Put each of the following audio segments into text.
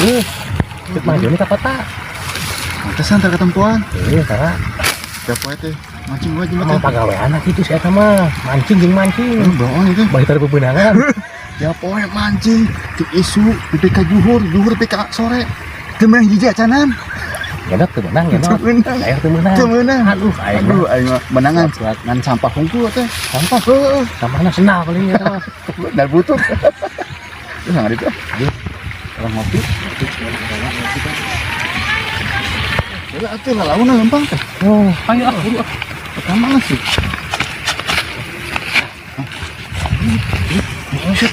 Heuh. Cek Mang Joni ka kota. Pantesan tara ketempuan. Heuh, tara. Tiap poe teh mancing wae jelema Emang teh. pagawean kitu si eta mah. Mancing jeung mancing. Bohong itu. Bae tara bebenangan. Tiap poe mancing, ti isu nepi ka juhur, juhur nepi ka sore. Teu meunang hiji acanan. Ngenot teu meunang ngenot. Teu meunang. Air teu meunang. Teu meunang. Aduh, aing Aduh, mah. Aing mah menangan Kuat. ngan sampah hungkul teh. Sampah. Heeh, Sampahna sendal paling eta mah. benar butut. Terus nggak itu. Orang ngopi. Heula atuh lalauna lempang teh. Oh, ayo ah, buru ah. Pertama sih. Buset.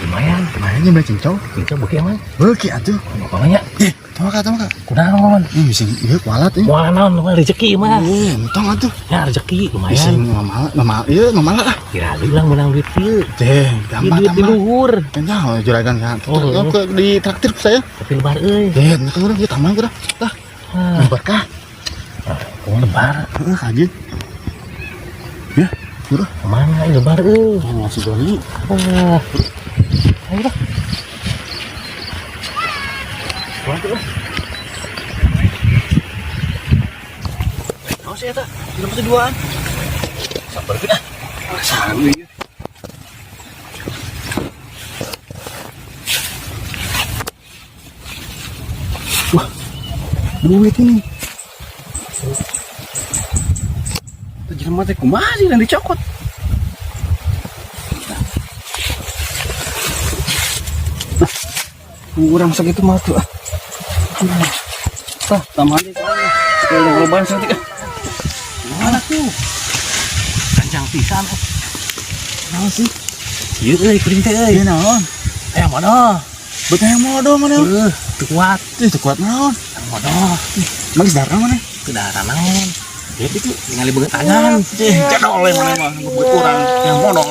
Lumayan. Lumayan nya beli cincau. Cincau beuki emang. Beuki atuh. Pokoknya Eh, tong ka tong ka. kunaon? Ini bisa ieu kualat ini. Moal naon mah rezeki mah. Eh, entong atuh. Ya rezeki Bisa lumayan. mamala, mamala, ieu mamala lah. Kira ulang menang duit ieu. Deh, Ieu tambah duit di tambah. luhur. Kan jauh juragan kan. Oh, Oh, ke di traktir saya. Tapi lebar euy. Deh, nah urang ieu tambah urang. Tah, Ah, berkah. oh, lebar. Heeh, kaji. Ya, udah. Kemana ieu lebar euy? Oh, si Doni. Ah. Ayo lah. Naon sih eta? Jelema teh duaan. Samperkeun ah. Saru ieu. Wah, duit ini. Teu jelema teh kumaha sih dan dicokot. Nah, kurang segitu mah tuh. Ah. Tah, tambahan deui soalnya. Supaya yang loban saeutik ah. Mana tuh? Gancang pisan. Naon sih? Ieu euy kuring teh euy. Ieu naon? Hayang modal. Bet hayang modal mana? Heuh, teu kuat. Ih, teu kuat naon? Hayang modal. Emang geus darah mana? Teu daharan naon. Ya itu ningali beungeut tangan. Cih, cedol we mana mah buat urang yang modal.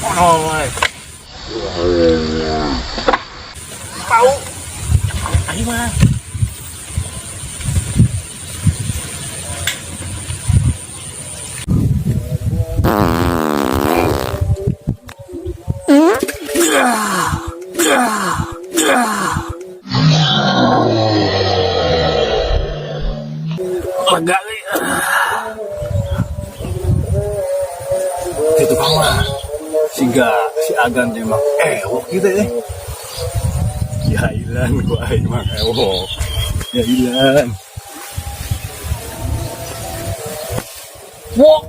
Modal we. Bau. Ayo mah. Lega euy. Itu tukang mah. Siga si Agan teh mah ewok gitu eh. Ya ilan gua aing mah ewok. Ya ilan. Wok.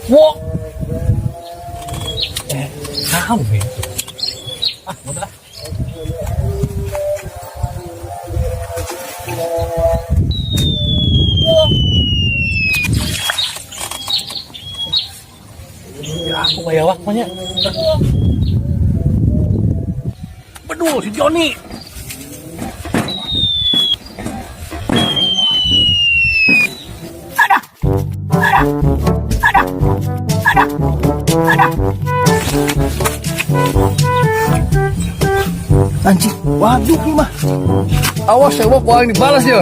Wok. Eh, naon we? Ah, udah. Wok. Ya, aku bayawak mah nya. Bedul si Joni. Anjir, waduh ini mah. Awas ewok gua aing dibalas ya.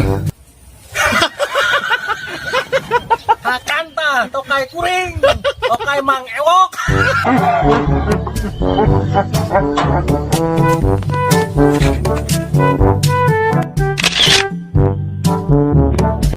Hakan tah, tokai kuring, tokai Mang Ewok.